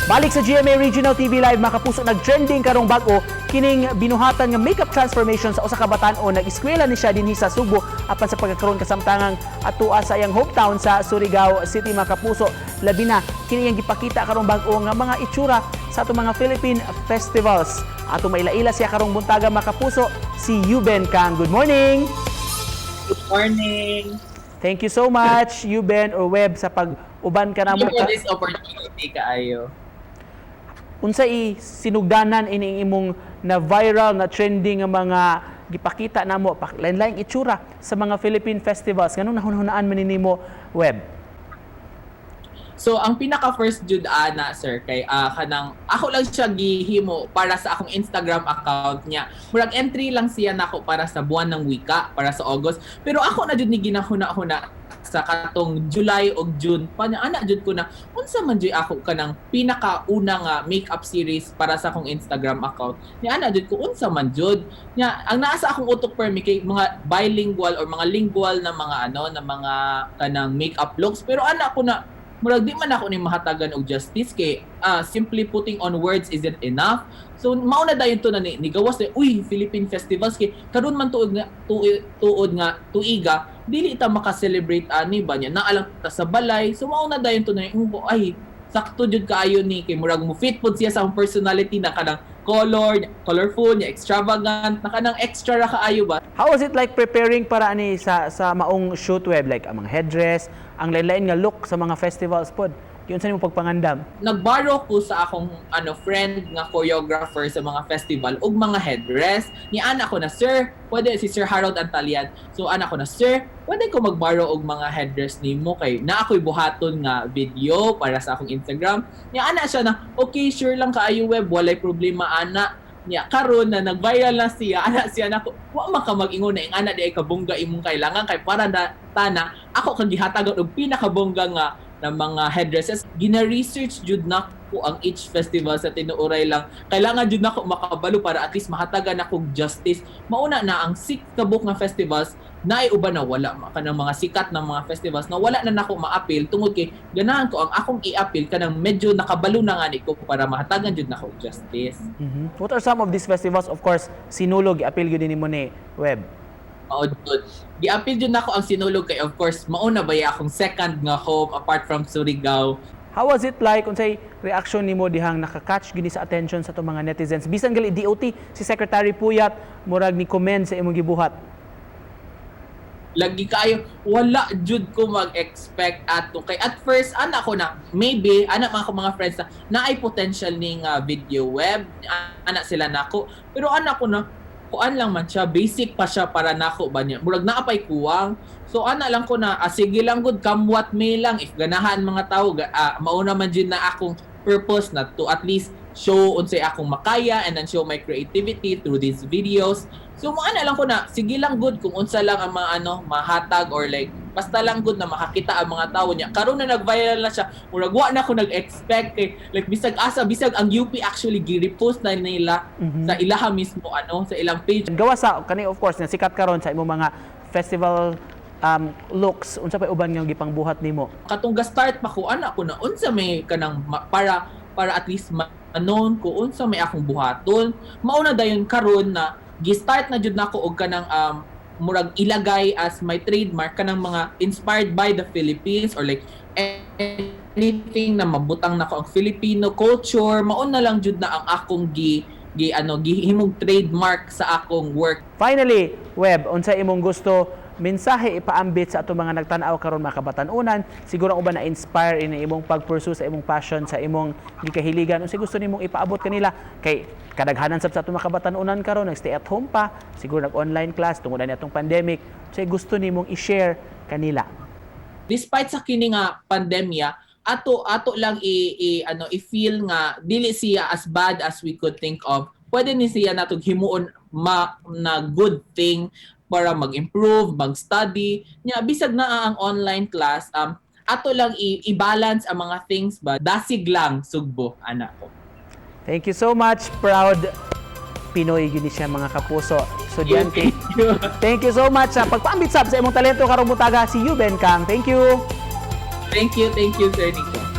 Balik sa GMA Regional TV Live, mga kapuso, nag-trending karong bag-o kining binuhatan nga makeup transformation sa usa ka batan-on. Nag-eskwela ni siya dinhi sa Sugbo apan sa pagkakaroon kasamtangang atua sa iyang hometown sa Surigao City, mga kapuso. Labi na kini iyang gipakita karong bag-o nga mga itsura sa atong mga Philippine festivals. Ato maila-ila siya karong buntaga, mga kapuso, si Yuben Kang. Good morning. Good morning. Thank you so much, Yuben or Web, sa pag-uban ka Thank namo. you for this opportunity kaayo. Unsa i sinugdanan ini imong na viral na trending nga mga gipakita namo lain-laing itsura sa mga Philippine festivals? Nganong nahunahunaan man nimo, Web? So ang pinaka first jud ana, sir, kay kanang ako lang siya gihimo para sa akong Instagram account niya. Murag entry lang siya nako para sa Buwan ng Wika para sa August. Pero ako na jud ni ginahuna-huna sa katong July og June pa niya, ana jud ko na unsa man jud ako kanang pinakauna nga makeup series para sa akong Instagram account. Niya ana jud ko unsa man jud. Nya ang naa sa akong utok permi kay mga bilingual or mga lingual na mga ano na mga kanang makeup looks, pero ana ko na murag di man ako ni mahatagan og justice kay simply putting on words isn't enough. So mao na dayon to na ni gawas na, uy, Philippine festivals, kay karon man tuod nga tuod nga tuiga dili ta maka-celebrate ani ba niya, naa lang ta sa balay. So mao na dayon to na ko, ay, sakto jud kaayo ni kay murag mo fit pod siya sa akong personality na kanang color, colorful niya, extravagant na kanang extra ra kaayo ba. How was it like preparing para ani sa maong shoot, Web? Like ang mga headdress, ang lain-lain nga look sa mga festivals pod, giunsa nimo pagpangandam? Nagborrow ko sa akong ano friend nga choreographer sa mga festival og mga headdress. Ni ana ko na, "Sir, pwede," si Sir Harold Antalian. So ana ko na, "Sir, pwede ko magborrow og mga headdress nimo kay na ako'y buhaton nga video para sa akong Instagram?" Ni ana siya na, "Okay, sure lang kaayo, Web, walay problema," ana niya. Karon na nag-viral na siya, ana siya nako, "Wa man ka mag-ingon na ing ana di ay kabongga imong kailangan kay para na tana ako kang gihatagan og pinakabongga nga na mga headdresses." Gina-research jud nako ang each festival sa tinuoray lang. Kailangan jud nako makabalo para at least mahatagan nako justice. Mauna na ang six ka buok nga festivals naay uban na wala kanang mga sikat ng mga festivals na wala na nako ma-appeal tungod kay ganahan ko ang akong i-appeal kanang medyo nakabalo na nga ni ko para mahatagan jud nako justice. What are some of these festivals? Of course, Sinulog, i-appeal gyud nimo ni, Web. Mao jud. Gi-appeal jud nako ang Sinulog kay of course mauna ba akong second nga home apart from Surigao. How was it like, unsay reaction nimo dihang naka-catch gini sa attention sa atong mga netizens? Bisan gali DOT si Secretary Puyat murag ni comment sa imong gibuhat. Lagi kaayo, wala jud ko mag-expect ato kay at first ana ko na maybe ana mga ko mga friends na naay potential ning video, Web, ana sila nako, pero ana ko na kuan lang man siya, basic pa siya para nako ba niya, murag naa pay kuwang. So ana lang ko na, ah, sige lang gud, come what may lang, if ganahan mga tao, mauna man jud na akong purpose na to at least show unsay akong makaya and then show my creativity through these videos. So mo ana lang ko na sige lang good kung unsa lang ang mga ano mahatag or like basta lang good na makakita ang mga tao niya. Karon na nag-viral na siya, murag wa na ko nag-expect kay like bisag asa, bisag ang UP actually gi-repost na nila sa ilaha mismo ano sa ilang page. Gawa sa kani, of course, na sikat karon sa imong mga festival looks, unsa pa uban nga gipangbuhat nimo? Katong ga-start pa ko, ana ko na unsa may kanang para at least ma-known ko unsa may akong buhaton. Mauna dayon karon na gi-start na jud nako og kanang murag ilagay as my trademark kanang mga inspired by the Philippines or like anything na mabutang nako ang Filipino culture. Mauna lang jud na ang akong gi gi ano gihimong trademark sa akong work. Finally, Web, unsa imong gusto mensahe ipaambit sa atong mga nagtan-aw karon, mga kabatan-unan? Siguro ang uban na inspire ini imong pag-pursue sa imong passion, sa imong gikahiligan. Unsa gusto nimong ipaabot kanila kay kadaghanan sab sa atong mga kabatan-unan karon nag stay at home pa, siguro nag online class tungod ani atong pandemic? Unsay gusto nimong i-share kanila? Despite sa kini nga pandemya, ato lang i ano i-feel nga dili siya as bad as we could think of. Pwede ni siya natong himuon ma, na good thing para mag-improve, mag-study nya bisag naa ang online class. Ato lang i-balance ang mga things ba. Dasig lang, Sugbo, ana ko. Thank you so much. Proud Pinoy gyud ni siya, mga kapuso. So diyan kay Thank you so much sa pagpaambit sab sa imong talento karong buntaga, si Yuben Kang. Thank you. Thank you, thank you, Sir Nico.